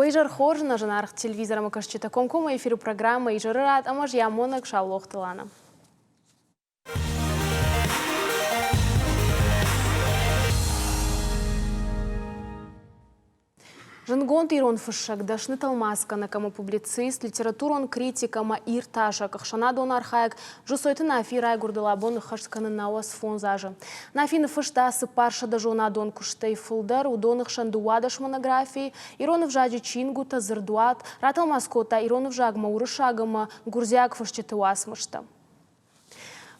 Уый хорз нӕ зынаргъ телевизормӕ кӕсджытӕ комкоммӕ эфиры программӕ Изӕры рад ӕмӕ ӕз йӕ амонӕг Саулохты Лана. Зындгонд ирон фыссӕг, дӕсны тӕлмацгӕнӕг ӕмӕ публицист, литературон критик ӕмӕ иртасӕг, ӕхсӕнадон архайӕг Джусойты Нафи райгуырдыл абон ӕххӕст кӕны 95 азы. Нафи ныффыста 400 зонадон куыстӕй фылдӕр, уыдоны хсӕн 12 монографийы, ирон ӕвзаджы чингуытӕ, дзырдуат, ратӕлмац кодта ирон ӕвзагмӕ уырыссаг ӕмӕ гуырдзиаг фысджыты уацмыстӕ.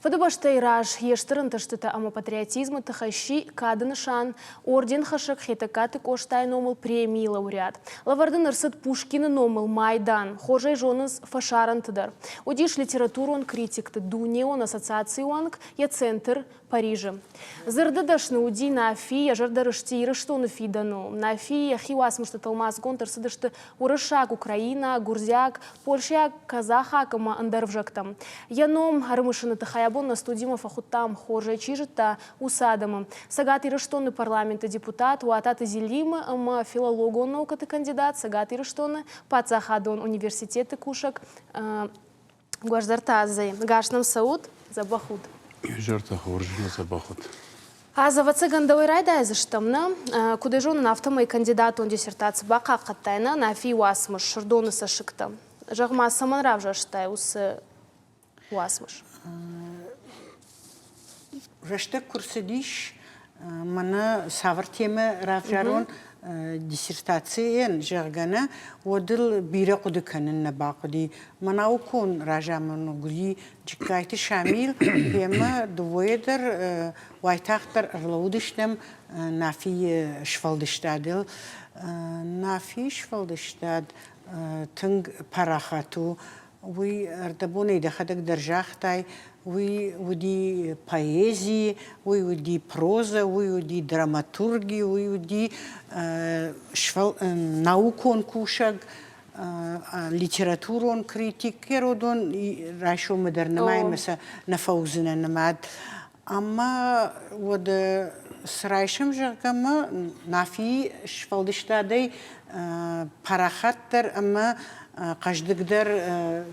Фыдыбӕстӕйы раз йе стыр ӕнтыстытӕ ӕмӕ патриотизмы тыххӕй сси кады нысан орденхӕссӕг Хетӕгкаты Къостайы номыл премийы лауреат. Лӕвӕрд ын ӕрцыд Пушкины номыл майдан, хорз ӕй зонынц фӕсарӕнты дӕр. Уыдис литературон критикты дунеон ассоциацийы уӕнг, йӕ центр Парижы. Дзырды дӕсны уыди Нафи, йӕ зӕрдӕ рысти Ирыстоны фидӕныл. Нафи йӕхи уацмысты тӕлмацгонд ӕрцыдысты уырыссаг, украинаг, гуырдзиаг, польшӕйаг, казахаг ӕмӕ ӕндӕр ӕвзӕгтӕм. Йӕ ном ӕрымысыны тыххӕй абон нӕ студимӕ фӕхуыдтам, хорзӕй чи зыдта, уыцы адӕмы. Цӕгат Ирыстоны парламенты депутат Уататы Зелимы ӕмӕ филологон наукӕты кандидат Цӕгат Ирыстоны паддзахадон университеты кусӕг Гуӕздӕртӕ Азӕ. Гас нӕм цӕут, дзӕбӕх ут. Изӕртӕ хорз, дзӕбӕх ут. Аз, ӕвӕццӕгӕн, дӕуӕй райдайдзыстӕм, нӕ? Куыд ӕй зонын, афтӕмӕй кандидатон диссертаци бахъахъхъӕдтай, нӕ? Нафийы уацмыс «Сырдоны цӕссыгтӕ». Зӕгъ-ма, цӕмӕн равзӕрстай уыцы уацмыс? Рӕстӕг куы рцыдис, мӕнӕ цавӕр темӕ равзарон диссертацийӕн, зӕгъгӕ, нӕ, уӕд ыл бирӕ хъуыды кӕнын нӕ бахъуыди. Мӕ наукон разамонӕг уыди Джыккайты Шамил, ӕмӕ дыууӕйӕ дӕр уайтагъддӕр ӕрлӕууыдыстӕм Нафийы сфӕлдыстадыл. Нафийы сфӕлдыстад тынг парахат у. Уый ӕрдӕбонӕй дӕхӕдӕг дӕр загътай, уый уыди поэзи, уый уыди прозӕ, уый уыди драматурги, уый уыди наукон кусӕг, литературон критик. Кӕродон райсомы дӕр нымайӕм сӕ нӕ фӕуыдзынӕ нымад. Ӕмӕ уӕд цы райсӕм, зӕгъгӕ, мӕ Нафийы сфӕлдыстадӕй парахатдӕр ӕмӕ хъӕздыгдӕр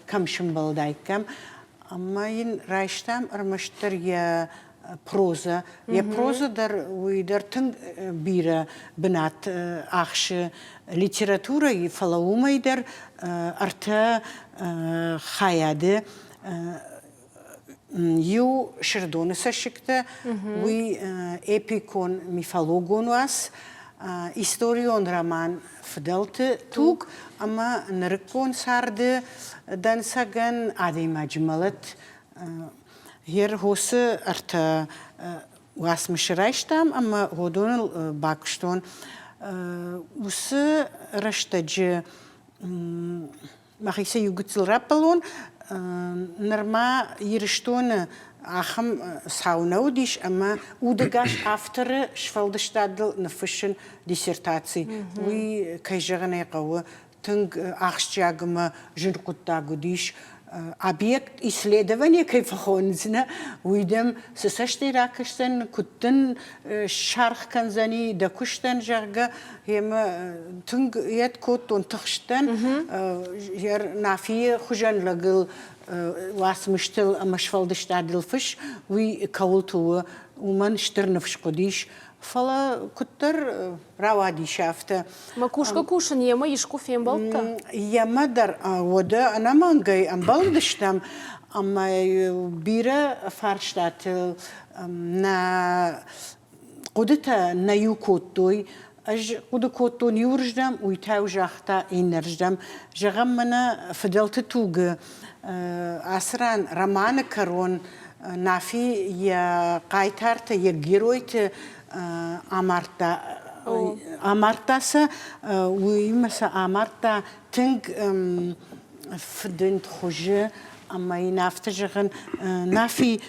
кӕм сымбӕлдаиккам. Ӕмӕ йын райстам ӕрмӕстдӕр йӕ прозӕ. Йӕ прозӕ дӕр уый дӕр тынг бирӕ бынат ахсы литературӕйы, фӕлӕ уымӕй дӕр ӕртӕ хайады иу Сырдоны цӕссыгтӕ, уый эпикон мифологон уац, историон роман Фыдӕлты туг ӕмӕ нырыккон царды дӕнцӕгӕн адӕймаджы мӕлӕт. Йе ргъосы ӕртӕ уацмысы райстам ӕмӕ уыдоныл бакуыстон. Уыцы рӕстӕджы мӕхицӕй иу гыццыл раппӕлон, нырма Ирыстоны ахӕм цау нӕ уыдис, ӕмӕ удӕгас авторы сфӕлдыстадыл ныффыссын диссертаци. Уый, кӕй зӕгъын ӕй хъӕуы, тынг ахсджиаг ӕмӕ зын хъуыддаг уыдис. Объект исследования кӕй фӕхонынц, нӕ, уый дӕм цы цӕстӕй ракӕсдзӕн, куыд дын саргъ кӕндзӕни дӕ куыстӕн, зӕгъгӕ, Емӕ тынг ед кодтон, тыхстӕн, Нафийы хуызӕн лӕгыл уацмыстыл ӕмӕ сфӕлдыстадыл фыс, уый кӕуылты у, уымӕн стыр ныфс хъуыдис. Фӕлӕ куыддӕр рауадис афтӕ. Мӕ кусгӕ-кусын йемӕ искуы фембӕлдтӕ? Йемӕ дӕр уӕдӕ ӕнӕмӕнгӕй ӕмбӕлдыстӕм ӕмӕ бирӕ фарстатыл нӕ хъуыдытӕ нӕ иу кодтой. Ӕз хъуыды кодтон иуырздӕм, уый та-иу загъта иннӕрздӕм. Зӕгъӕм, мӕнӕ фыдӕлты тугы ацы ран романы кӕрон Нафи йӕ хъайтарты, йӕ геройты амардта, амардта сӕ, уыимӕ сӕ амардта тынг фыдынд хуызы. Ӕмӕ йын афтӕ зӕгъын, Нафи,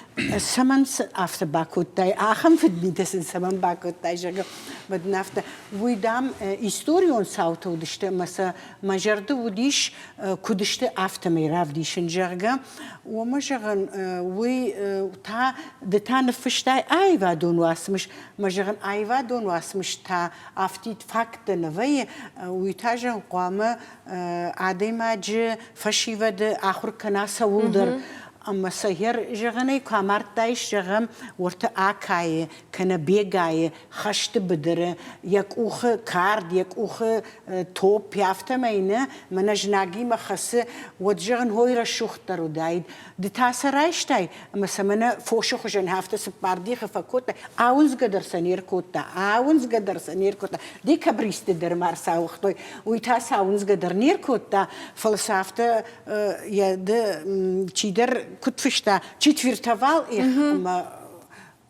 цӕмӕн афтӕ бакодтай, ахӕм фыдмитӕ сын цӕмӕн бакодтай, зӕгъы. Уӕд ын афтӕ, уый, дам, историон цаутӕ уыдысты ӕмӕ сӕ мӕ зӕрды уыдис, куыд сты, афтӕмӕй равдисын, зӕгъгӕ. Уымӕ зӕгъын, уый та ды та ныффыстай аивадон уацмыс, мӕ зӕгъын, аивадон уацмыс та афтид факттӕ нӕ вӕййы, уый та, зӕгъын, хъуамӕ адӕймаджы фӕсивӕды ахуыр кӕна цӕуылдӕр. Ӕмӕ сӕ гъер зӕгъынӕй куы амардтаис, зӕгъӕм, уӕртӕ Акайы кӕнӕ Бегайы хӕсты быдыры йӕ къухы кард, йӕ къухы топп, афтӕмӕй нӕ, мӕнӕ знагимӕ хӕцы, уӕд, зӕгъын, хой рӕсугъддӕр уыдаид. Ды та сӕ райстай ӕмӕ сӕ мӕнӕ фосы хуызӕн афтӕ цыппар дихы фӕкодтай, ауындзгӕ дӕр сӕ не ркодта, ауындзгӕ дӕр сӕ не ркодта. Декабристты дӕр ма ӕрцауыгътой, уый та сӕ ауындзгӕ дӕр не ркодта, фӕлӕ сӕ афтӕ йӕ ды чидӕр куыд фыста, четвертовал их ӕмӕ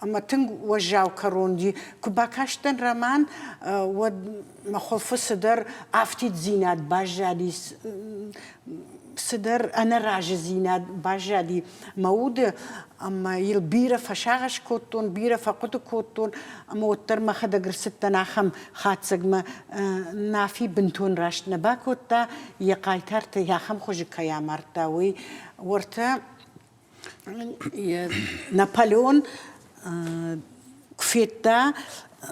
ӕмӕ тынг уӕззау кӕрон уыди. Куы бакастӕн роман, уӕд мӕ хуылфы цыдӕр афтиддзинад баззади, цыдӕр ӕнӕразыдзинад баззади мӕ уды, ӕмӕ йыл бирӕ фӕсагъӕс кодтон, бирӕ фӕхъуыды кодтон, ӕмӕ уӕддӕр мӕхӕдӕг ӕрцыдтӕн ахӕм хатдзӕгмӕ. Нафи бынтон раст нӕ бакодта, йӕ хъайтарты ахӕм хуызы кӕй амардта, уый. Уӕртӕ Наполеон куы федта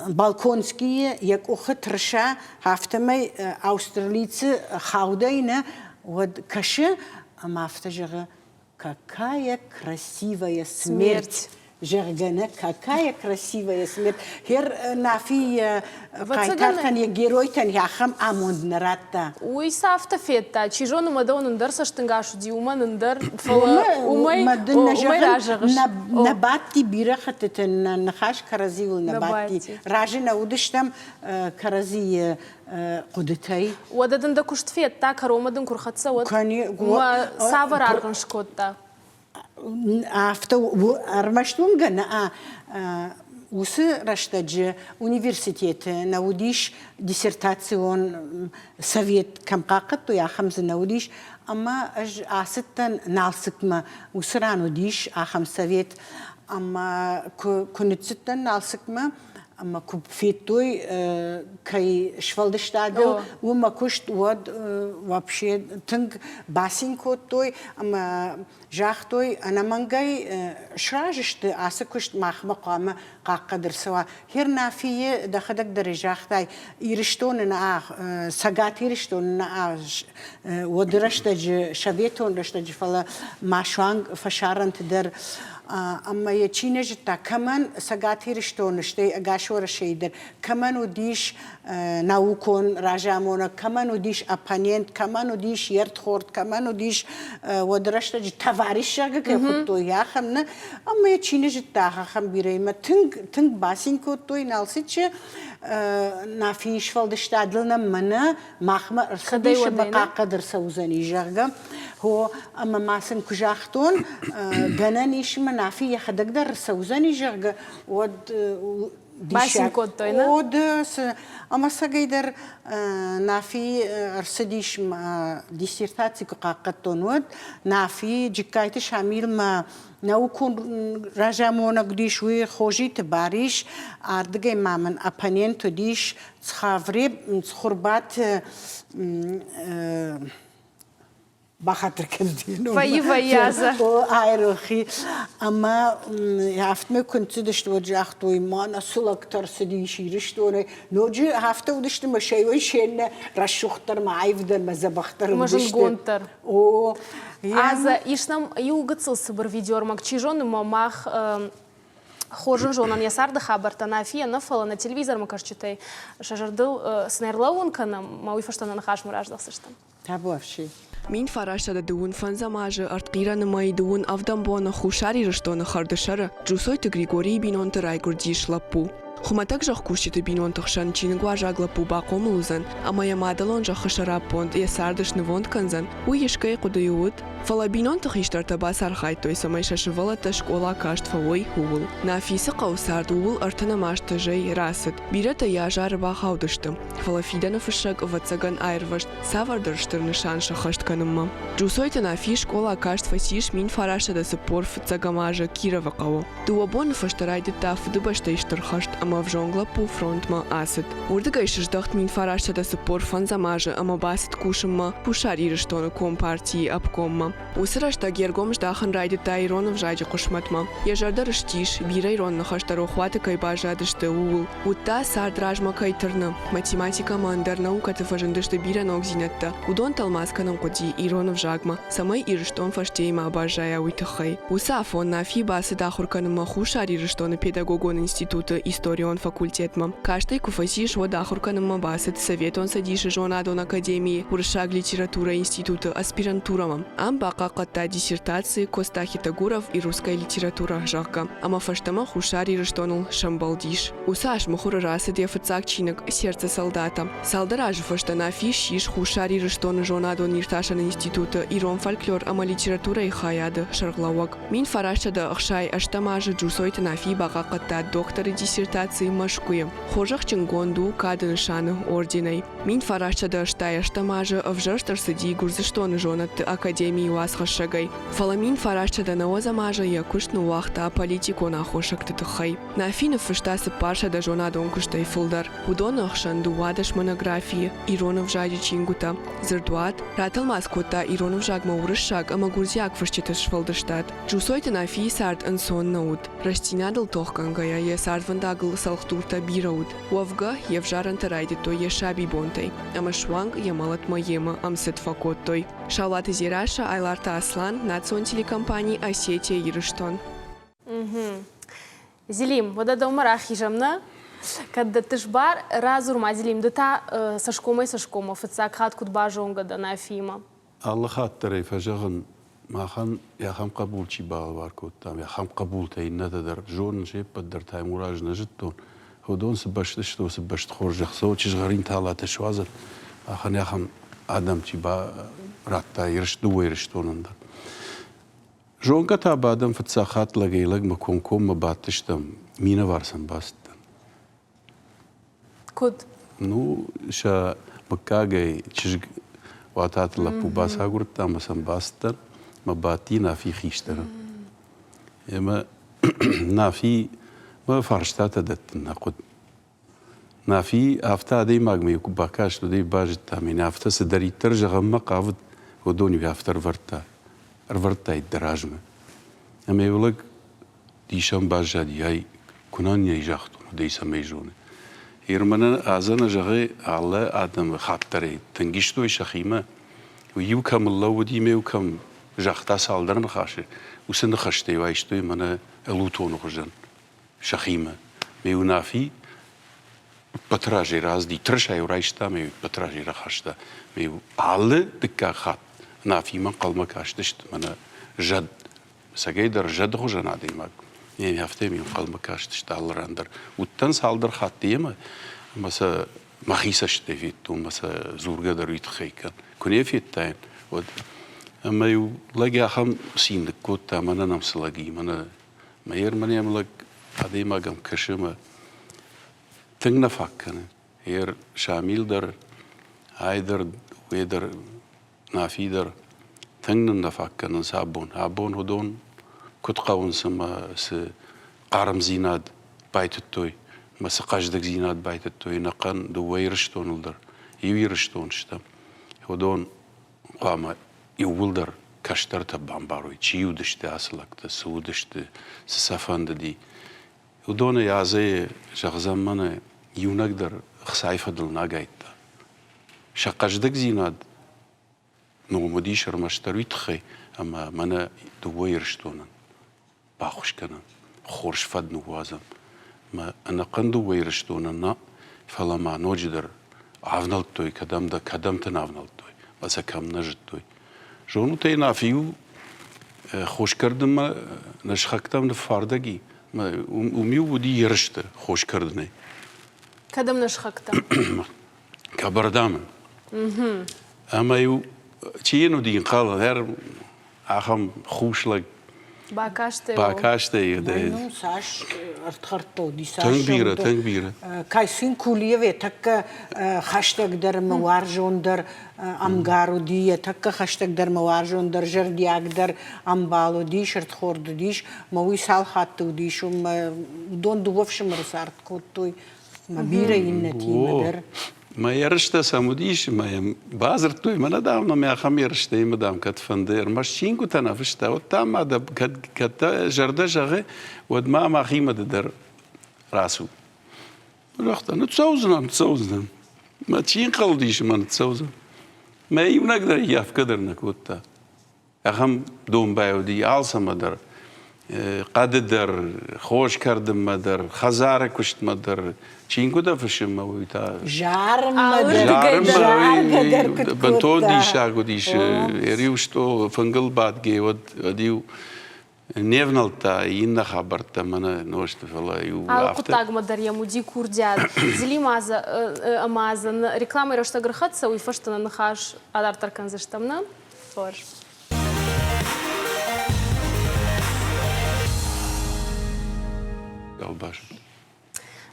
Балконскийы йӕ къухы тырыса, афтӕмӕй Аустерлицы хаудӕй нӕ, уӕд кӕсы ӕмӕ афтӕ зӕгъы, какая красивая смерть! Зӕгъгӕ, нӕ, какая красивая смерть! Хер Нафи йӕ хъайтартӕн, йӕ геройтӕн ахӕм амонд нӕ радта. Уый сӕ афтӕ федта, чи зоны, мӕ дӕуӕн ӕндӕр цӕстӕнгас уыди, уымӕн ӕндӕр, фӕлӕ уымӕй, уымӕй разӕгъыс. Нӕ бадти бирӕ хӕттыты, нӕ ныхас кӕрӕдзиуыл нӕ бадти. Разы нӕ уыдыстӕм кӕрӕдзийы хъуыдытӕй. Уӕдӕ дын дӕ куыст федта, кӕронмӕ дын куы рхӕццӕ, уӕд цавӕр аргъ ын скодта? Афтӕ ӕрмӕст уынгӕ нӕ, уыцы рӕстӕджы университеты нӕ уыдис диссертацион совет кӕм хъахъхъӕдтой, ахӕм дзы нӕ уыдис. Ӕмӕ ӕз ацыдтӕн Налцыкмӕ, уыцы ран уыдис ахӕм совет. Ӕмӕ куы ныццыдтӕн Налцыкмӕ, ӕмӕ куы федтой, кӕй сфӕлдыстадыл уым мӕ куыст, уӕд вообще тынг бацин кодтой ӕмӕ загътой, ӕнӕмӕнгӕй сразы сты, ацы куыст махмӕ хъуамӕ хъахъхъӕд ӕрцӕуа. Хернафийы дӕхӕдӕг дӕр загътай, Ирыстоны нӕ, Цӕгат Ирыстоны нӕ уӕды рӕстӕджы, советон рӕстӕджы, фӕлӕ ма суанг фӕсарӕнты дӕр ӕмӕ йӕ чи нӕ зыдта, кӕмӕн Цӕгат Ирыстоны, стӕй ӕгас Уӕрӕсейы дӕр, кӕмӕн уыдис наукон разамонӕг, кӕмӕн уыдис оппонент, кӕмӕн уыдис йе рдхорд, кӕмӕн уыдис уӕды рӕстӕджы товарищ, зӕгъгӕ, кӕй хуыдтой, ахӕм нӕ. Ӕмӕ йӕ чи нӕ зыдта, ахӕм бирӕимӕ тынг, тынг бацин кодтой Налцыччы Нафийы сфӕлдыстадыл нӕм мӕнӕ махмӕ ӕрцыдис ӕмӕ хъахъхъӕд ӕрцӕудзӕни, зӕгъгӕ. Хо, ӕмӕ ма сын куы загътон, гӕнӕн ис ӕмӕ Нафи йӕхӕдӕг дӕр ӕрцӕудзӕни, зӕгъгӕ, уӕд Бацин кодтой, нӕ? О, ды, ӕмӕ цӕгӕйдӕр Нафи ӕрцыдис диссертаци куы хъахъхъӕдтон, уӕд Нафи Джыккайты Шамилмӕ наукон разамонӕг уыдис, уый Хозиты Барис, ардыгӕй ма мын оппонент уыдис Цхавре, Цхуырбаты бахатыр кӕндзӕн. Вӕййы, вӕййы, Азӕ. Айрохи. Ӕмӕ афтӕмӕй куы ныццыдысты, уӕд загътой, мӕнӕ цы лӕгтӕ ӕрцыдис Ирыстонӕй. Ноджы афтӕ уыдысты мӕ сӕ иуӕй се ннӕ рӕсугъддӕр, мӕ аивдӕр, мӕ дзӕбӕхдӕр уыдысты. Зындгонддӕр. О. Азӕ, ис нӕм иу гыццыл цыбыр видеоӕрмӕг. Чи зоны, мӕ мах хорз ын зонӕм йӕ царды хабӕрттӕ Нафийӕ нӕ, фӕлӕ нӕ телевизормӕ кӕсджытӕй сӕ зӕрдыл цы нӕ ӕрлӕууын кӕнӕм, мӕ уый фӕстӕ нӕ ныхасмӕ раздӕхдзыстӕм. Табуафси. 1905 фӕндзӕм азы ӕртхъирӕны мӕйы дыууын ӕвдӕм боны Хуссар Ирыстоны Хӕрдысӕры Джусойты Григорийы бинонты райгуырдис лӕппу. Хуымӕтӕг зӕхкусджыты бинонты хсӕн чиныгуарзаг лӕппу бахъомыл уыдзӕн ӕмӕ йӕ мадӕлон зӕххы сӕраппонд йӕ царды снывонд кӕндзӕн, уый искӕй хъуыдыйы уыд? Фӕлӕ бинонты хистӕртӕ бацархайдтой, цӕмӕй сӕ сывӕллӕттӕ скъола каст фӕуой, ууыл. Нафисы хъӕуы цард ууыл ӕртынӕм азты зӕй рацыд. Бирӕтӕ йӕ азары бахаудысты, фӕлӕ фидӕны фыссӕг, ӕвӕццӕгӕн, аирвӕзт цавӕрдӕр стыр нысан сӕххӕст кӕнынмӕ. Джусойты Нафи скъола каст фӕцис 1940 фыццӕгӕм азы Кировы хъӕуы. Дыууӕ боны фӕстӕ райдыдта Фыдыбӕстӕйы Стыр хӕст ӕмӕ ӕвзонг лӕппу фронтмӕ ацыд. Уырдыгӕй сыздӕхт 1945 азы ӕмӕ бацыд кусынмӕ Хуссар Ирыстоны Компартийы обкоммӕ. Уыцы рӕстӕг йе ргом здахын райдыдта ирон ӕвзаджы хъысмӕтмӕ. Йӕ зӕрдӕ рыстис, бирӕ ирон ныхӕстӕ рохуаты кӕй баззадысты, ууыл. Уыдта, цард размӕ кӕй тырны. Математикӕ ӕмӕ ӕндӕр наукӕты фӕзындысты бирӕ ногдзинӕдтӕ. Уыдон тӕлмац кӕнын хъуыди ирон ӕвзагмӕ, цӕмӕй Ирыстон фӕстейы ма баззайа, уый тыххӕй. Уыцы афон Нафи бацыд ахуыр кӕнынмӕ Хуссар Ирыстоны педагогон институты историон факультетмӕ. Каст ӕй куы фӕцис, уӕд ахуыр кӕнынмӕ бацыд Советон Цӕдисы зонадон академийы Уырыссаг литературӕйы институты аспирантурӕмӕ. Ам бахъахъхъӕдта диссертаци Коста Хетагуров и русская литература, зӕгъгӕ, ӕмӕ фӕстӕмӕ Хуссар Ирыстоныл сӕмбӕлдис. Уыцы аз мыхуыры рацыд йӕ фыццаг чиныг «Сердце солдата». Цалдӕр азы фӕстӕ Нафи ссис Хуссар Ирыстоны зонадон-иртасӕн институты ирон фольклор ӕмӕ литературӕйы хайады сӕргълӕууӕг. 1968 азы Джусойты Нафи бахъахъхъӕдта докторы диссертаци Мӕскуыйы. Хорзӕхджынгонд у Кады нысаны орденӕй. 1988 азы ӕвзӕрст ӕрцыди Гуырдзыстоны зонӕдты академийы уацхӕссӕгӕй. Фӕлӕ 1990 азы йӕ куыст ныууагъта политикон аххосӕгты тыххӕй. Нафи ныффыста 400 зонадон куыстӕй фылдӕр. Уыдоны ӕхсӕн 12 монографийы, ирон ӕвзаджы чингуытӕ, дзырдуат, ратӕлмац кодта ирон ӕвзагмӕ уырыссаг ӕмӕ гуырдзиаг фысджыты сфӕлдыстад. Джусойты Нафийы цард ӕнцон нӕ уыд. Рӕстдзинадыл тохгӕнгӕйӕ йӕ цардвӕндагыл цӕлхдуртӕ бирӕ уыд. Уӕвгӕ, йе взарӕнтӕ райдыдтой йӕ сабибонтӕй ӕмӕ суанг йӕ мӕлӕтмӕ йемӕ ӕмцыд фӕкодтой. Саулаты Дзерассӕ, Айларты Аслан, национ телекомпани «Осетия-Ирыстон». Зелим, уӕдӕ дӕумӕ рахизӕм, нӕ? Кӕд дӕттыс бар, радзур-ма, Зелим, ды та цӕсгомӕй цӕсгоммӕ фыццаг хатт куыд базонгӕ дӕ Нафиимӕ? Алы хатт дӕр ӕй фӕзӕгъын, махӕн ахӕм хъӕбул чи балӕвар кодта, ахӕм хъӕбултӕ иннӕтӕ дӕр зонын, се ппӕт дӕр Таймураз нӕ зыдтон. Уыдон цы бӕсты сты, уыцы бӕсты хорзӕх цӕуы, чызгъӕрин талатӕ суадзӕд, махӕн ахӕм адӕм чи радта дыууӕ Ирыстонӕн дӕр. Зонгӕ та бадӕм фыццаг хатт лӕгӕй-лӕгмӕ комкоммӕ бадтыстӕм, минӕвар сӕм бацыдтӕн. Куыд? Ну, сӕ мыггагӕй чызг Уататы лӕппу бацагуырдта ӕмӕ сӕм бацыдтӕн, мӕ бадти Нафи хистӕрӕн. Ӕмӕ Нафи мӕ фарстатӕ дӕттын нӕ хъуыд. Нафи афтӕ адӕймагмӕ куы бакаст, уӕд ӕй базыдта, мӕнӕ афтӕ цыдӕриддӕр зӕгъынмӕ хъавыд, уыдон-иу афтӕ ӕрвӕрдта, ӕрвӕрдтаид дӕ размӕ. Ӕмӕ-иу лӕг дисӕн баззади, ай куы нӕ нӕй загътон, уӕд ӕй цӕмӕй зоны. Ир мӕнӕ Азӕ зӕгъы, алы адӕмы хатт дӕр ӕй тынг истой сӕхимӕ. Иу кӕм лӕууыди, ме иу кӕм загъта цалдӕр ныхасы, уыцы ныхӕстӕ-иу айстой мӕнӕ ӕлутоны хуызӕн. сӕхимӕ. Ме уынафи ӕппӕты разӕй рацыди, тырысайы райста ӕмӕ ӕппӕты разӕй рахаста. Ме алы дыккаг хатт Нафимӕ ӕнхъӕлмӕ кастысты мӕнӕ зӕд, цӕгӕйдӕр зӕды хуызӕн адӕймаг. Афтӕ ме нхъӕлмӕ кастысты алы ран дӕр. Уыдтӕн цалдӕр хатты йемӕ ӕмӕ сӕ мӕхи цӕстӕй федтон, ӕмӕ сӕ дзургӕ дӕр уый тыххӕй кӕн. Куы не федтаин, уӕд ӕмӕ-иу лӕг ахӕм цин ныккодта, мӕнӕ нӕм цы лӕг и, мӕнӕ Мӕ ермӕнӕм лӕг адӕймагӕн кӕсы ӕмӕ тынг нӕ фаг кӕны. Ер Шамил дӕр, ай дӕр, уе дӕр, Нафи дӕр тынг нын нӕ фаг кӕнынц абон. Абон уыдон куыд хъӕуынц ӕмӕ цы хъармдзинад байтыдтой ӕмӕ цы хъӕздыгдзинад байтыдтой ӕнӕхъӕн дыууӕ Ирыстоныл дӕр, иу Ирыстон стӕм. Уыдон хъуамӕ иууылдӕр кӕстӕртӕ бамбарой, чи уыдысты ацы лӕгтӕ, цы уыдысты, цы сӕ фӕндыди. Уыдонӕй Азӕйы зӕгъдзӕн мӕнӕ иунӕг дӕр ӕхцайы фӕдыл нӕ агайдта. Сӕ хъӕздыгдзинад ном уыдис ӕрмӕстдӕр уый тыххӕй, ӕмӕ мӕнӕ дыууӕ Ирыстонӕн баххуыс кӕнӕм, хорз фӕд ныууадзӕм. Мӕ ӕнӕхъӕн дыууӕ Ирыстоны нӕ, фӕлӕ ма ноджыдӕр авнӕлдтой, кӕдӕм дӕ кӕдӕмты нӕ авнӕлдтой, ӕмӕ сӕ кӕм нӕ зыдтой. Зонут ӕй, Нафи-иу хоскӕрдынмӕ нӕ сыхӕгтӕм ныффардӕг и. Уым-иу уыди ерыстӕ хос кӕрдынӕй. Кӕдӕм нӕ сыхӕгтӕ? Кабардамы. Ӕмӕ-иу чи йын уыди ӕнхъӕл, ахӕм хус лӕг Бакастӕй. Бакастӕй. Ну, цас ӕрдхӕрдтӕ уыди, цас Тынг бирӕ, тынг бирӕ. Кайсын Кулиев йӕ тӕккӕ хӕстӕгдӕр ӕмӕ уарзондӕр ӕмгар уыди, йӕ тӕккӕ хӕстӕгдӕр ӕмӕ уарзондӕр, зӕрдиагдӕр ӕмбал уыдис, ӕрдхорд уыдис. Мӕ уый цал хатты уыдис, уым уыдон дыууӕ фсымӕры цард кодтой. Мӕ бирӕ иннӕтимӕ дӕр. Мӕ ерыстӕ сӕм уыдис, мӕ йӕм бадзырдтой, мӕнӕ дам нӕм ахӕм ерыстӕ ӕмӕ дам кӕд фӕнды, ӕрмӕст чингуытӕ нӕ фыста, уӕд дам ма дӕ кӕд, кӕд дӕ зӕрдӕ зӕгъы, уӕд ма мӕхимӕ ды дӕр рацу. Загъта, ныццӕудзынӕн, ныццӕудзынӕн. Мӕ чи ӕнхъӕлдис, мӕ ныццӕудзӕн. Мӕ иунӕг дӕр ййафгӕ дӕр нӕ кодта. Ахӕм домбай уыди алцӕмӕ дӕр. Хъӕды дӕр, хос кӕрдынмӕ дӕр, хӕдзары куыстмӕ дӕр, чингуытӕ фыссынмӕ уый та. Зарынмӕ дӕр. Зарынмӕ дӕр куыд Бынтон диссаг уыдис. Ӕриу стъол фынгыл бадгӕ, уӕд уӕд-иу не внӕлдта иннӕ хабӕрттӕ мӕнӕ нозты, фӕлӕ-иу Алы хъуыддагмӕ дӕр йӕм уыди курдиат. Зелим азы ӕмӕ азы рекламӕйы рӕстӕг ӕрхӕццӕ, уый фӕстӕ нӕ ныхас адарддӕр кӕндзыстӕм, нӕ? Хорз.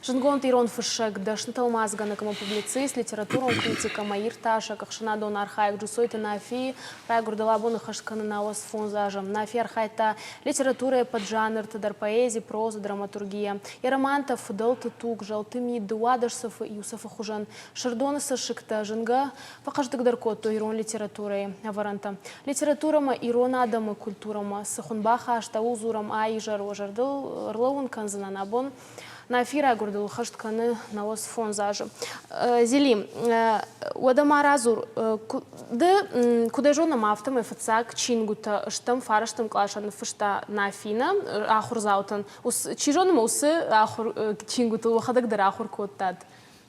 Зындгонд ирон фыссӕг, дӕсны тӕлмацгӕнӕг ӕмӕ публицист, литературон критик ӕмӕ иртасӕг, ӕхсӕнадон архайӕг Джусойты Нафийы райгуырдыл абоны хӕст кӕны 95 азы. Нафи архайдта литературӕйы поджанрты дӕр поэзи, проза, драматургия. Йӕ романтӕ «Фыдӕлты туг», «Зӕлты мит», «Дыууадӕс сыфы», «Иу хуызӕн», «Сырдоны цӕссыгтӕ» зынгӕ фӕхъӕздыгдӕр кодтой ирон литературӕйы ӕвӕрӕнтӕ. Литературӕмӕ, ирон адӕмы культурӕмӕ цы хуын бахаста, ууыл дзурӕм а изӕр уӕ зӕрдыл ӕрлӕууын кӕндзынӕн абон. Нафи райгуырдыл хӕст кӕны 95 азы. Зелим, уӕдӕ ма радзур, ды куыдӕй зонӕм, афтӕмӕй фыццаг чингуытӕ стӕм фарӕстӕм къласӕн ныффыста Нафина ахуырдзаутӕн. Чи зоны ма уыцы ахуыр чингуытыл уӕхӕдӕг дӕр ахуыр кодтат?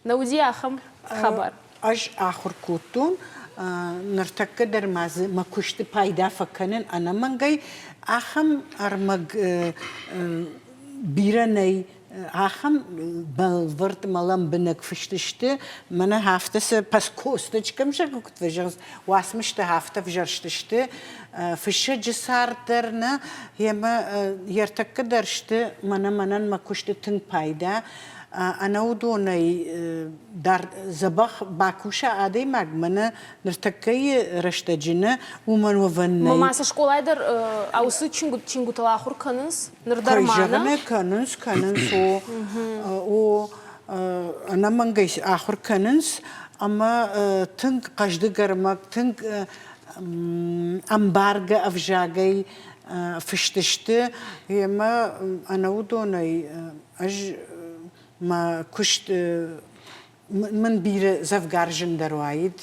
Нӕ уыди ахӕм хабар? Ӕз ахуыр кодтон, ныртӕккӕ дӕр ма дзы мӕ куысты пайда фӕкӕнын ӕнӕмӕнгӕй. Ахӕм ӕрмӕг бирӕ нӕй, ахӕм бӕлвырд мӕ лӕмбынӕг фыст сты. Мӕнӕ афтӕ сӕ косточкӕм сӕ куыд фӕзӕгъынц, уацмыстӕ афтӕ ӕвзӕрст сты. Фыссӕджы цард дӕр нӕ, йемӕ йе ртӕккӕ дӕр сты мӕнӕ мӕнӕн мӕ куысты тынг пайда. Ӕнӕуыдонӕй дӕр дзӕбӕх бакуса адӕймаг, мӕнӕ ныртӕккӕйы рӕстӕджы нӕ уымӕн уӕвӕн нӕй. Ма цы скъолайы дӕр уыцы чингуытыл ахуыр кӕнынц? Ныр дӕр ма нӕ? Кӕнынц, кӕнынц, о, о, ӕнӕмӕнгӕй ахуыр кӕнынц ӕмӕ тынг хъӕздыг ӕрмӕг, тынг ӕмбаргӕ ӕвзагӕй фыст сты, ӕмӕ ӕнӕуыдонӕй Ӕз мӕ куыст мын бирӕ дзӕвгар зындӕр уаид.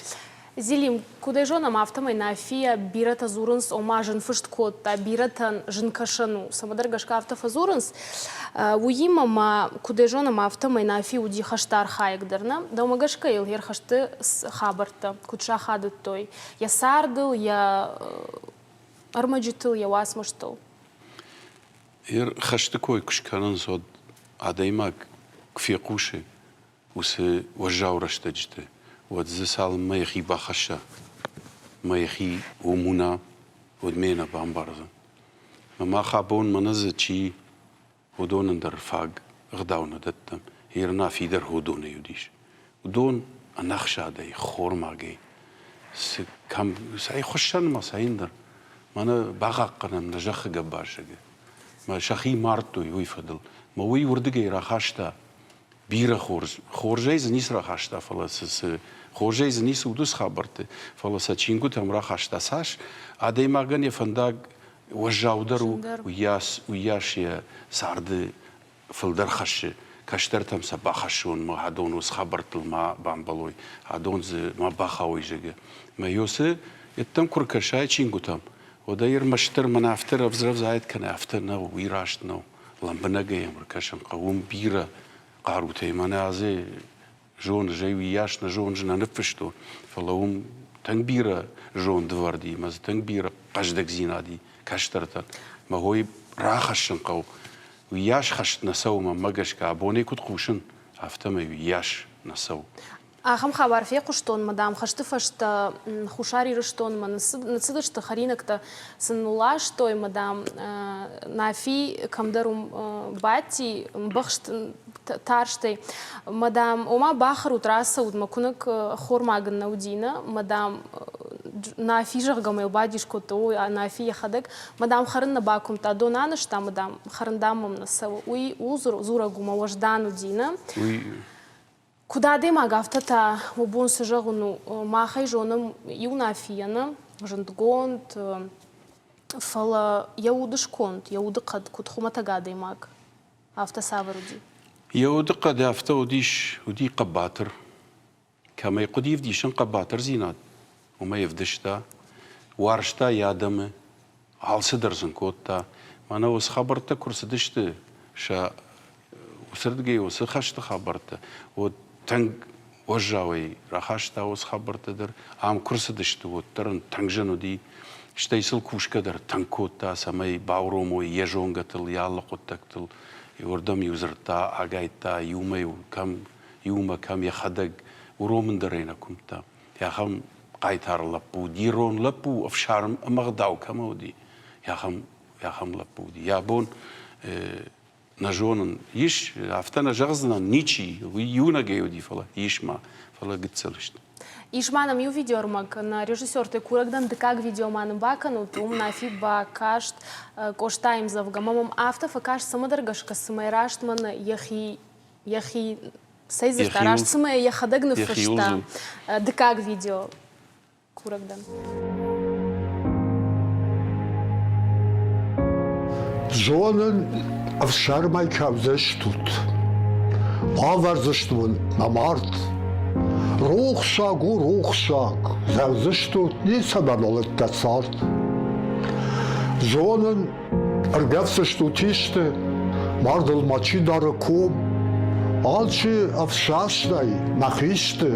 Зелим, куыдӕй зонӕм, афтӕмӕй Нафийӕ бирӕтӕ дзурынц, ома зын фыст кодта, бирӕтӕн зын кӕсӕн у. Цӕмӕдӕр гӕсгӕ афтӕ фӕдзурынц. Уыимӕ ма, куыдӕй зонӕм, афтӕмӕй Нафи уыди хӕсты архайӕг дӕр, нӕ? Дӕумӕ гӕсгӕ йыл йе рхӕсты хабӕрттӕ куыд сахадыдтой йӕ цардыл, йӕ ӕрмӕджытыл, йӕ уацмыстыл? Хӕсты кой куы скӕнынц, уӕд адӕймаг куы фехъусы уыцы уӕззау рӕстӕджыты, уӕд дзы цалынмӕ йӕхи бахӕсса ӕмӕ йӕхи уым уына, уӕдмӕ йӕ нӕ бамбардзӕн. Ӕмӕ мах абон мӕнӕ дзы чи, уыдонӕн дӕр фаг ӕгъдау нӕ дӕттӕм. Ирна фидар уыдонӕй уыдис. Уыдон ӕнӕхсадӕй, ххормагӕй, цы кӕм, цӕй хуыссӕнмӕ, цӕй ӕндӕр. Мӕнӕ бахъахъхъӕнӕм нӕ зӕххы гӕбазӕгы. Мӕ сӕхи мардтой уый фӕдыл. Мӕ уый уырдыгӕй рахаста бирӕ хорз. Хорзӕй дзы ницы рахаста, фӕлӕ цы, цы хорзӕй дзы ницы уыд уыцы хабӕртты, фӕлӕ сӕ чингуытӕм рахаста цас. Адӕймагӕн йӕ фӕндаг уӕззаудӕр у, уыйас, уыйас йӕ царды фылдӕр хӕссы, кӕстӕртӕм сӕ бахӕссон мӕ адон уыцы хабӕрттыл ма бамбӕлой, адон дзы ма бахауой, зӕгъгӕ. Мӕ Йосы йедтӕм куы ркӕсай чингуытӕм, уӕд ӕй ӕрмӕстдӕр мӕнӕ афтӕ рӕвдз-рӕвдз кӕнӕ афтӕ нӕу, уый раст нӕу. Лӕмбынӕгӕй йӕм ӕркӕсын хъӕуы, уым бирӕ хъарутӕй мӕнӕ азы зоны, зӕй уыйас нӕ зоны, нӕ ныффыстон, фӕлӕ уым тынг бирӕ зондвӕрд и, мӕ дзы тынг бирӕ хъӕздыгдзинад и кӕстӕртӕн. Мӕ хойы рахӕссын хъӕуы. Уыйас хӕст нӕ цӕуы мӕнмӕ гӕсгӕ, абонӕй куыд хъусын, афтӕмӕй уыйас нӕ цӕуы. Ахӕм хабар фехъуыстон, мадам, хӕсты фӕстӕ Хуссар Ирыстонмӕ ныццыдысты, хӕринӕгтӕ сын ластой, мадам, Нафи кӕмдӕр уым бадти, мбӕхст тарстӕй. Мадам, ома бахӕрут, рацӕут, мӕ куынӕг хормаг ын нӕ уыди, нӕ, мадам, Нафи, зӕгъгӕ, мӕ йыл бадис кодта, ой, Нафи йӕхӕдӕг, мадам, хӕрын нӕ бакуымдта, дон анызта, мадам, хӕрын, дам, мӕм нӕ цӕуы. Уый ууыл дзурӕг у, мӕ уӕздан уыди, нӕ? Уый Куыд адӕймаг, афтӕ та уӕ бон цы зӕгъын у, мах ӕй зонӕм иу Нафийӕн, зындгонд, фӕлӕ йӕ удысконд, йӕ удыхъӕд куыд хуымӕтӕг адӕймаг, афтӕ цавӕр уыди? Йӕ удыхъӕд афтӕ уыдис, уыди хъӕбатыр. Кӕмӕй хъуыди ӕвдисын хъӕбатырдзинад, уымӕй ӕвдыста, уарзта йӕ адӕмы, алцыдӕр сын кодта. Мӕнӕ уыцы хабӕрттӕ куы рцыдысты, сӕ уыцырдыгӕй уыцы хӕсты хабӕрттӕ, уӕд тынг уӕззауӕй рахаста уыцы хабӕрттӕ дӕр. Ам куы рцыдысты, уӕддӕр ын тынг зын уыди. Стӕй сыл кусгӕ дӕр тынг кодта, цӕмӕй бауромой йӕ зонгӕтыл, йӕ алы хъуыддӕгтыл. Иуырдӕм-иу дзырдта, агайдта, иумӕ-иу кӕм, иумӕ кӕм йӕхӕдӕг уромын дӕр ӕй нӕ куымдта. Ахӕм хъайтар лӕппу уыди, ирон лӕппу, ӕфсарм ӕмӕ ӕгъдау кӕмӕ уыди, ахӕм, ахӕм лӕппу уыди. Йӕ бон нӕ зонын, ис, афтӕ нӕ зӕгъдзынӕн, ничи, уый иунӕгӕй уыди, фӕлӕ ис ма, фӕлӕ гыццыл сты. Ис ма нӕм иу видеоӕрмӕг, нӕ режиссертӕй курӕг дӕн, дыккаг видео ма нын бакӕнут, уым Нафи бакаст Къостайы ӕмдзӕвгӕ. Мӕ мӕм афтӕ фӕкаст цӕмӕдӕр гӕсгӕ, цымӕ раст мӕн йӕхи йӕхи цӕй дзырдта, раст цымӕ йӕхӕдӕг ныффыста дыккаг видео курӕг дӕн. Зонын, ӕфсӕрмӕй кӕудзыстут, бавӕрдзыстут мын мӕ мард. Рухсаг у рухсаг, зӕгъдзыстут, ницӕмӕн олыдтӕ цард. Зонын, Ӕргӕвддзыстут исты, мардыл ма чи дары ком, алчи ӕфсӕстӕй мӕ хисты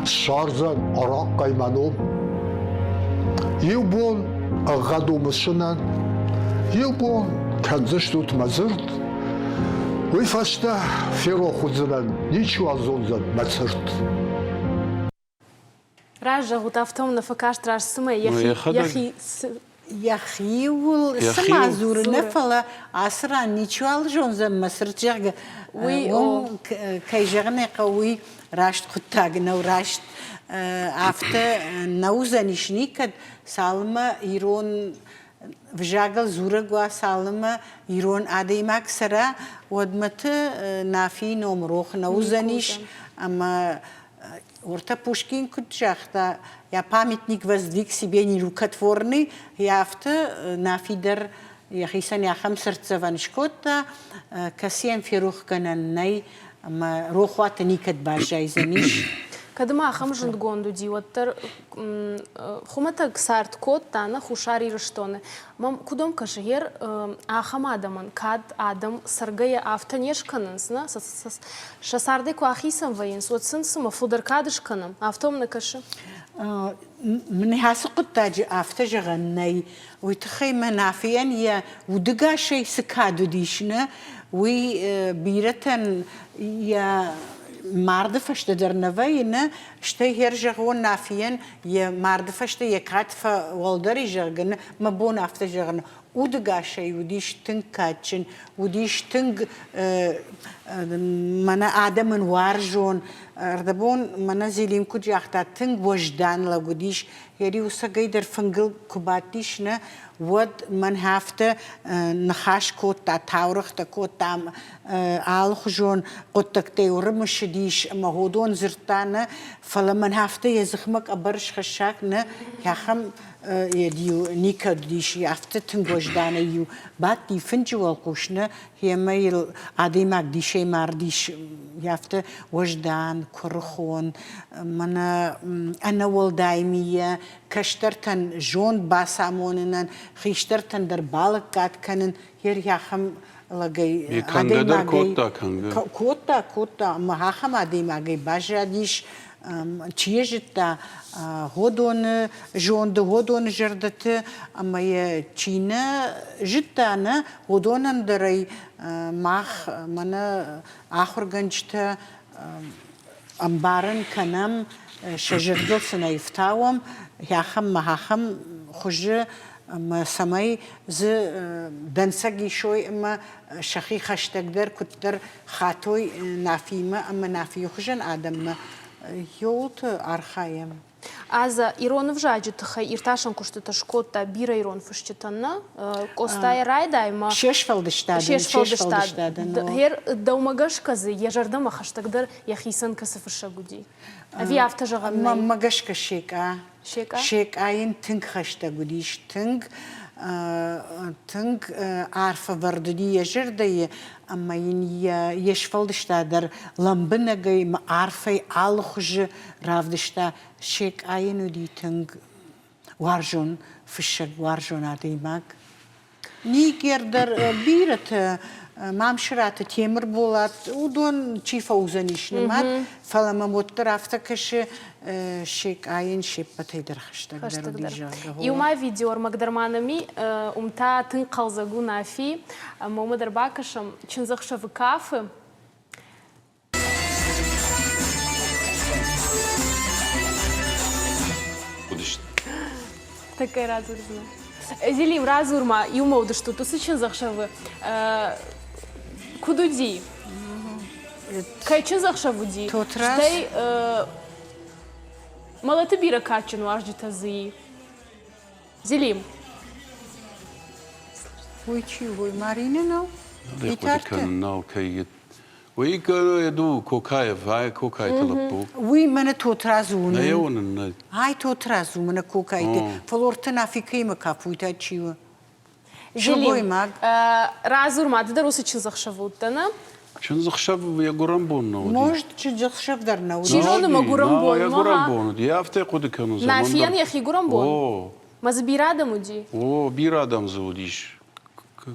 ссардзӕн арахъхъӕй мӕ ном. Иу бон ӕгъгъӕд у мысынӕн, иу бон кӕндзыстут мӕ дзырд, уый фӕстӕ ферох уыдзынӕн, ничиуал зондзӕн мӕ цырт. Раст зӕгъут, афтӕ уын нӕ фӕкаст раст цымӕ йӕхи Йӕхиуыл цыма дзуры нӕ, фӕлӕ ацы ран ничиуал зондзӕн мӕ цырт, зӕгъгӕ, уый, кӕй зӕгъын ӕй хъӕуы, уый раст хъуыддаг нӕу, раст афтӕ нӕ уыдзӕнис никӕд, цалынмӕ ирон взагыл дзурӕг уа, цалынмӕ ирон адӕймаг цӕра, уӕдмӕты Нафийы ном рох нӕ уыдзӕнис ӕмӕ Уыртӕ Пушкин куыд загъта, я памятник воздвиг себе нерукотворный, афтӕ Нафи дӕр йӕхицӕн ахӕм цыртдзӕвӕн скодта, кӕцыйӕн ферохгӕнӕн нӕй ӕмӕ рохуаты никӕд баззайдзӕнис. Кӕд ма ахӕм зындгонд уыди, уӕддӕр хуымӕтӕг цард кодта нӕ Хуссар Ирыстоны. Мӕм куыд уӕм кӕсы, гъер ахӕм адӕмӕн кӕд адӕм цӕргӕйӕ афтӕ не скӕнынц, нӕ, сӕ цардӕй куы ахицӕн вӕййынц, уӕд сын цымӕ фылдӕр кад скӕнӕм, афтӕ уӕм нӕ кӕсы? Мын ацы хъуыддаджы афтӕ зӕгъӕн нӕй. Уый тыххӕй мӕ Нафийӕн йӕ удыгасӕй цы кад уыдис, нӕ, уый бирӕтӕн йӕ марды фӕстӕ дӕр нӕ вӕййы, нӕ, стӕй хӕр зӕгъон Нафийӕн йӕ марды фӕстӕ йӕ кад фӕуӕлдӕр и, зӕгъгӕ, мӕ бон афтӕ зӕгъын удыгасӕй уыдис тынг кадджын, уыдис тынг мӕнӕ адӕмӕн уарзон. Ӕрдӕбон мӕнӕ Зелим куыд загъта, тынг уӕздан лӕг уыдис. Йӕ риуцӕгӕй дӕр фынгыл куы бадтис, нӕ, уӕд мӕн афтӕ ныхас кодта, таурӕгътӕ кодта, алыхуызон хъуыддӕгтӕй ӕрымысыдис ӕмӕ уыдон дзырдта, нӕ, фӕлӕ мӕн афтӕ йӕ дзыхмӕ къӕбӕр схӕссаг нӕ, ахӕм йед-иу никӕд уыдис, афтӕ тынг уӕзданӕй-иу бадти фынджы уӕлхъус, нӕ, ӕмӕ йыл адӕймаг дисӕй мардис, афтӕ уӕздан, куырыхон, мӕнӕ ӕнӕуӕлдай мийӕ кӕстӕртӕн зонд бацамонынӕн, хистӕртӕн дӕр балӕггад кӕнын, йе ахӕм лӕгӕй, кӕнгӕ дӕр кодта, кӕнгӕ. Кодта, кодта, ӕмӕ ахӕм адӕймагӕй баззадис. Чи йӕ зыдта, уыдоны зонды, уыдоны зӕрдӕты ӕмӕ йӕ чи нӕ зыдта, нӕ, уыдонӕн дӕр ӕй мах мӕнӕ ахуыргӕнджытӕ ӕмбарын кӕнӕм, сӕ зӕрдыл сын ӕй ӕфтауӕм, ахӕм ахӕм хуызы ӕмӕ цӕмӕй дзы дӕнцӕг исой ӕмӕ сӕхи хӕстӕгдӕр куыддӕр хатой Нафимӕ ӕмӕ Нафийы хуызӕн адӕммӕ иуылты архайӕм. Азӕ, ирон ӕвзаджы тыххӕй иртасӕн куыстытӕ скодта бирӕ ирон фысджытӕн, нӕ? Къостайӕ райдай ма. Се сфӕлдыстадӕн. Се сфӕлдыстадӕн. Дӕумӕ гӕсгӕ дзы йӕ зӕрдӕмӕ хӕстӕгдӕр йӕхицӕн кӕцы фыссӕг уыди? Ӕви афтӕ зӕгъӕн нӕй? Мӕнмӕ гӕсгӕ Секъа. Секъа? Секъа йын тынг хӕстӕг уыдис, тынг тынг арф ӕвӕрд уыди йӕ зӕрдӕйы ӕмӕ йын йе сфӕлдыстад дӕр лӕмбынӕгӕй ӕмӕ арфӕй алы хуызы равдыста. Секъа йын уыди тынг уарзон фыссӕг, уарзон адӕймаг. Никер дӕр бирӕтӕ, Мамсыраты Темырболат, уыдон чи фӕуыдзӕнис нымад, фӕлӕ мӕм уӕддӕр афтӕ кӕсы, Секъайӕн се ппӕтӕй дӕр хӕстӕгдӕр уыди, зӕгъгӕ. Иумӕ видеоӕрмӕг дӕр ма нӕм и, уым та тынг хъӕлдзӕг у Нафи, ӕмӕ уымӕ дӕр бакӕсӕм, чындзӕхсӕвы кафы. Тӕккӕ радзурдзынӕ. Зелим, радзур-ма, иумӕ уыдыстут уыцы чындзӕхсӕвы. Куыд уыди? Кӕй чындзӕхсӕв уыди? Тотраз. Стӕй мӕлӕты бирӕ кадджын уазджытӕ дзы и. Зелим. Уый чи у? Уый Маринӕ нӕу? Хъуыды кӕнын нал кӕй Уый ду Кокаев, ай Кокайты лӕппу. Уый мӕнӕ Тотрадз у. Нӕ уынын, нӕ. Ай Тотрадз у, мӕнӕ Кокайты. Фӕлӕ ортӕ Нафикӕимӕ кафуйтӕ чи у? Сылгоймаг. Радзур ма, ды дӕр уыцы чындзӕхсӕвы уыдтӕ, нӕ? Чындзӕхсӕв йӕ гуырӕн бон нӕ уыди. Может, чындзӕхсӕв дӕр нӕ уыди. Чи зоны, мӕ гуырӕн бон. Йӕ гуырӕн бон уыди. Афтӕ хъуыды кӕнын. Нафийӕн йӕхи гуырӕн бон? О. Мӕ дзы бирӕ адӕм уыди? О, бирӕ адӕм дзы уыдис.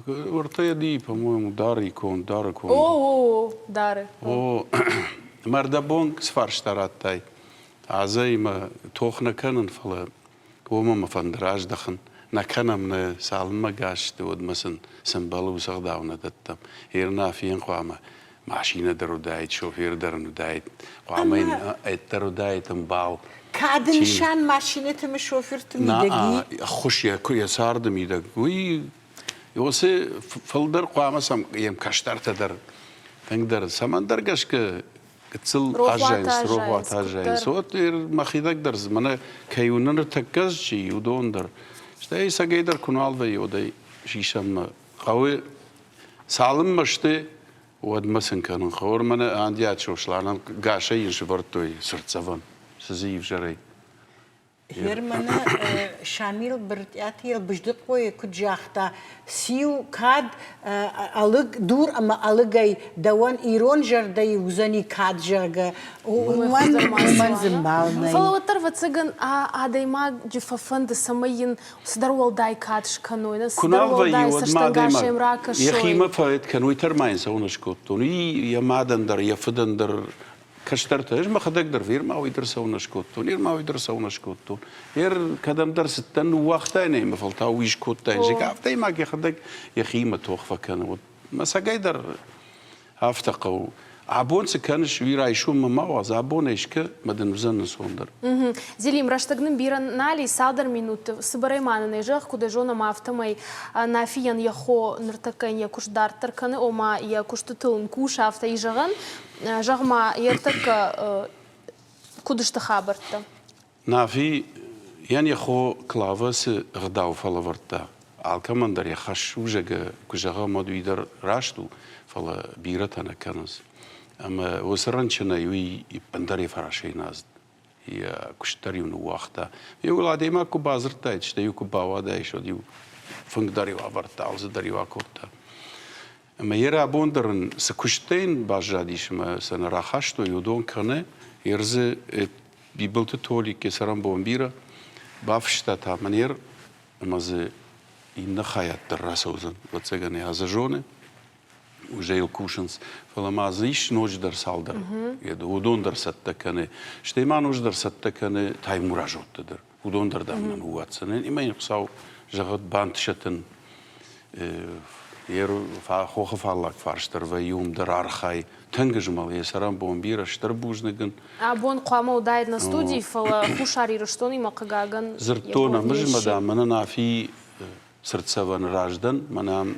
Ӕртӕ ди, по-моему, дары икон, дары кон. О, о, о, дары. О, мӕрдӕбон цы фарста радтай? Азӕимӕ тох нӕ кӕнын, фӕлӕ уымӕ мӕ фӕнды раздӕхын. Нӕ кӕнӕм нӕ, цалынмӕ гас сты, уӕдмӕ сын цы мбӕлы, уыцы ӕгъдау нӕ дӕттӕм. Ернафийӕн хъуамӕ машинӕ дӕр уыдаид, шофер дӕр ын уыдаид, хъуамӕ йын ӕддӕр уыдаид ӕмбал. Кады нысан машинӕты ӕмӕ шоферты мидӕг и? Ӕххуыс йӕ йӕ царды мидӕг. Уый уыцы фылдӕр хъуамӕ сӕм йӕм кӕстӕртӕ дӕр тынгдӕр цӕмӕндӕр гӕсгӕ гыццыл аззайынц, рохуат аззайынц. Вот мӕхидӕг дӕр мӕнӕ кӕй уынын ныртӕккӕ чи, уыдон дӕр. Стӕй сӕгӕй дӕр куы нал вӕййы, уӕд ӕй сисӕм хъӕуы цалынмӕ сты, уӕдмӕ сын кӕнын хъӕуы. Мӕнӕ Андиат Сосланӕн гасӕй йын сывӕрдтой цыртдзӕвӕн, цы дзы ивзӕрӕй. Германы Шамил Брытъиаты Елбыздыхъойы куыд загъта, циу кад ӕлыг дур ӕмӕ ӕлыгӕй дӕуӕн ирон зӕрдӕйы уыдзӕни кад, зӕгъгӕ, уымӕн уымӕн дзы мбал нӕй. Фӕлӕ уӕддӕр, ӕвӕццӕгӕн, адӕймаджы фӕфӕнды, цӕмӕй йын цыдӕр уӕлдай кад скӕной, Куы цыдӕр нал уӕлдай вӕййы, уӕд ма цӕстӕнгас адӕймаг ӕм ракӕсой. йӕхимӕ поэт кӕн, уый дӕр ма йын цӕуылнӕ скодтон. Уый йӕ мадӕн дӕр, йӕ фыдӕн дӕр кӕстӕртӕ. Ӕз мӕхӕдӕг дӕр фирма уый дӕр цӕуылнӕ скодтон, ирма уый дӕр цӕуылнӕ скодтон. Ер кӕдӕмдӕр цыдтӕн, ныууагътай ӕмӕ фӕлтау уый скодтаин. Зӕгъгӕ, афтӕ йӕхӕдӕг йӕхиимӕ тох фӕкӕны. Вот мӕ цӕгӕй дӕр Афтӕ хъӕуы. Абон цы кӕныс, уый райсоммӕ ма уадз, абонӕй скӕ, мӕ дын уыдзӕн ӕнцондӕр. Зелим, рӕстӕг нын бирӕ нал и, цалдӕр минуты цыбырӕй ма нын ӕй зӕгъ, куыд ӕй зонӕм, афтӕмӕй Нафийӕн йӕ хо ныртӕккӕ йын йӕ куыст дарддӕр кӕны, ома йӕ куыстытыл ын кусы, афтӕ и зӕгъӕн. Зӕгъ-ма, йе ртӕккӕ куыд сты хабӕрттӕ? Нафи йӕн йӕ хо Клавӕ цы ӕгъдау фӕлӕвӕрдта, алкӕмӕн дӕр йӕ хӕс у, зӕгъгӕ, куы зӕгъӕм, уӕд уый дӕр раст у, фӕлӕ бирӕтӕ нӕ кӕнынц. Ӕмӕ уыцы рынчынӕй уый ӕндӕр йӕ фӕрасӕй нӕ ацыд. Йӕ куыст дӕр-иу ныууагъта. Иу адӕймаг куы бадзырдтаид, стӕй-иу куы бауадаис, уӕд-иу фынг дӕр-иу авӕрдта, алдзы дӕр-иу акодта. Ӕмӕ йӕ рабон дӕр ын цы куысттӕ йын баззадис ӕмӕ сӕ нӕ рахастой, уыдон кӕны. Йе рдзы Бибылты Толик йӕ цӕрӕнбон бирӕ бафыста та мӕнер ӕмӕ дзы иннӕ хайад дӕр рацӕудзӕн, ӕвӕццӕгӕн ӕй Азӕ зоны. Уже йыл кусынц. Фӕлӕ ма дзы ис ноджыдӕр цалдӕр. Уыдон дӕр цӕттӕ кӕны. Стӕй ма ноджыдӕр цӕттӕ кӕны Таймуразотты дӕр. Уыдон дӕр дам нӕ ныууадздзӕн. Ӕмӕ йын Хуыцау зӕгъӕд бантысӕт ын хохы фаллаг фарс дӕр вӕййы, уым дӕр архай. Тынг змӕл, йӕ цӕрӕнбон бирӕ, стыр бузныг ын. Абон хъуамӕ уыдаид нӕ студийы, фӕлӕ Хуссар Ирыстонимӕ, хъыгагӕн, Дзырдтон ӕм, ӕз ӕмӕ дам, мӕнӕ Нафи цыртдзӕвӕны раз дӕн, мӕнӕ ам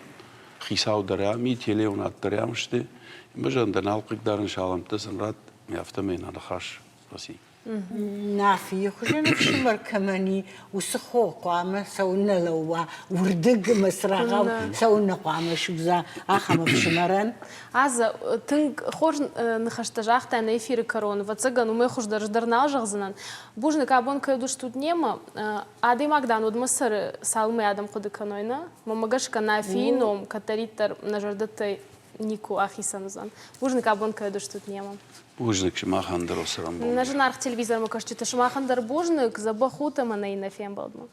хицау дӕр ам и, телеуынад дӕр ам сты. Ӕмӕ зӕгъын дӕ нал хъыгдарын, салӕмттӕ сын ратт, афтӕмӕй нӕ ныхас фӕци. Нафийы хуызӕн ӕфсымӕр кӕмӕн и, уыцы хо хъуамӕ цӕуылнӕ лӕууа уырдыг ӕмӕ цырагъау цӕуылнӕ хъуамӕ судза ахӕм ӕфсымӕрӕн? Азӕ, тынг хорз ныхӕстӕ загътай нӕ эфиры кӕрон. Ӕвӕццӕгӕн, уымӕй хуыздӕр ӕз дӕр нал зӕгъдзынӕн. Бузныг, абон кӕй уыдыстут немӕ. Адӕймаг дӕн уӕдмӕ цӕры, цалынмӕ адӕм хъуыды кӕной, нӕ? Мӕнмӕ гӕсгӕ, Нафийы ном кӕддӕриддӕр нӕ зӕрдӕтӕй никуы ахицӕн уыдзӕн. Бузныг, абон кӕй уыдыстут немӕ. Бузныг сымахӕн дӕр уыцы рӕнбон. Нӕ зынаргъ телевизормӕ кӕсджытӕ, сымахӕн дӕр бузныг, дзӕбӕх ут ӕмӕ нӕ иннӕ фембӕлдмӕ.